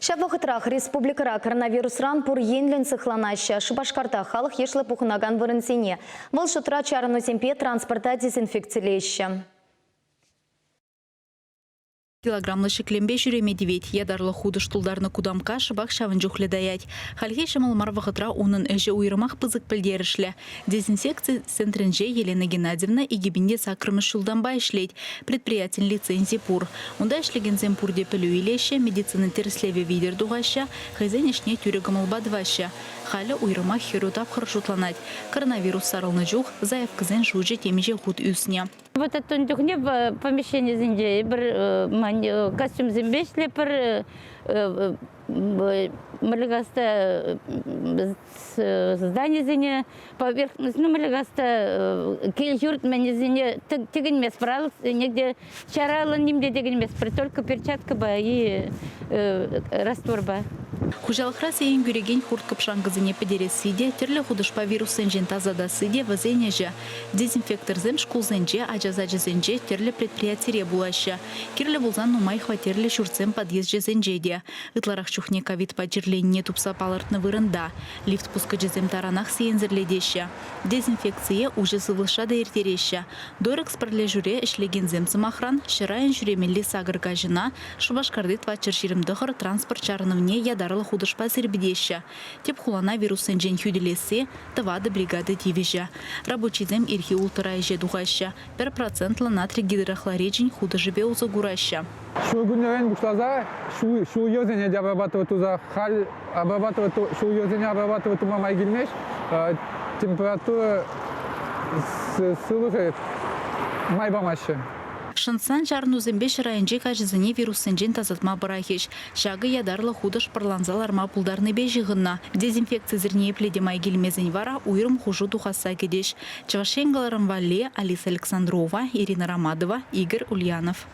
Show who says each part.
Speaker 1: Ҫав вӑхӑтрах республикӑра коронавирусран пур енлӗн сыхланаҫҫӗ. Шупашкарта халӑх йышлӑ пухӑнакан вырӑнсене, вӑл шутра чарӑнусемпе транспорта дезинфекцилеҫҫӗ.
Speaker 2: Килограмлӑ ҫӗклемпе ҫӳреме тивет. Ятарлӑ хутӑш тултарнӑ кутамкка шӑпах ҫавӑн чухлӗ таять. Хальхи ҫӑмӑл мар вӑхӑтра унӑн ӗҫӗ уйрӑмах пысӑк пӗлтерӗшлӗ. Дезинфекци центрӗнче Елена Геннадьевна 2008-мӗш ҫултанпа ӗҫлет. Предприятин лицензи пур. Унта ӗҫлекенсем пурте пӗлӳ илеҫҫӗ, медицина тӗрӗслевӗ витӗр тухаҫҫӗ, хӑйсен ӗҫне тӳрӗ кӑмӑлпа тӑваҫҫӗ. Халӗ уйрӑмах хӗрӳ тапхӑр шутланать. Коронавирус сарӑлнӑ чух заявкӑсен шучӗ темиҫе хут ӳснӗ.
Speaker 3: Вот ун чухне помещенисенче эпир костюмсемпе ӗҫлетпӗр, Мӗлӗкаста зданисене поверхность, ну, Мӗлӗкаста кил-ҫурт мӗнӗсене тӗкӗнместпӗр, алӑксене чараллӑ ним те тӗкӗнместпӗр, только перчаткӑпа и растворпа.
Speaker 2: Хуҫалӑхра сиен кӳрекен хурт-кӑпшанкӑсене пӗтересси те, тӗрлӗ хутӑшпа вируссенчен тасатасси те вӗсен ӗҫӗ. Дезинфекторсем шкулсенче, ача сачӗсенче, тӗрлӗ предприятире пулаҫҫӗ. Кирлӗ пулсан нумай хваттерлӗ ҫуртсем подъезчӗсенче те. Ытларах чухне ковидпа чирленине тупса палӑртнӑ вырӑнта. Лифт пускӑчӗсем таранах сиенсӗрлетеҫҫӗ. Дезинфекцие уҫӑ сывлӑшра та ирттереҫҫӗ. Дорекс пӗрлешӳре ӗҫлекенсем, сӑмахран, ҫӗр айӗн ҫӳремелли сакӑр каҫӑна Шупашкарти 429 транспорт чарӑнӑвне ятарлӑ хутӑшпа сирпӗтеҫҫӗ. Тӗп хулана вируссенчен хӳтӗлесси тӑватӑ бригада тивӗҫӗ. Рабочисем ирхи улттӑра ӗҫе тухаҫҫӗ, пӗр процентлӑ натри гидрохлоричӗн хутӑшӗпе усӑ кураҫҫӗ.
Speaker 4: Ҫуркуннерен пуҫласа ҫул-йӗрсене те обрабатывать туса халь обрабатывать ҫул-йӗрсене обрабатывать тума май килмест. Температура сывлӑхӗ май памаҫҫӗ.
Speaker 2: Шӑнтсан чарӑнусемпе ҫӗр айӗнчи каҫӑсене вируссенчен тасатма пӑрахӗҫ. Ҫакӑ ятарлӑ хутӑш пӑрланса ларма пултарнипе ҫыхӑннӑ. Дезинфекцисӗр ниепле те май килмесен вара уйрӑм хушу тухасса кӗтӗҫ. Чӑваш Ен кӑларӑм валли Алиса Александрова, Ирина Ромадова, Игорь Ульянов.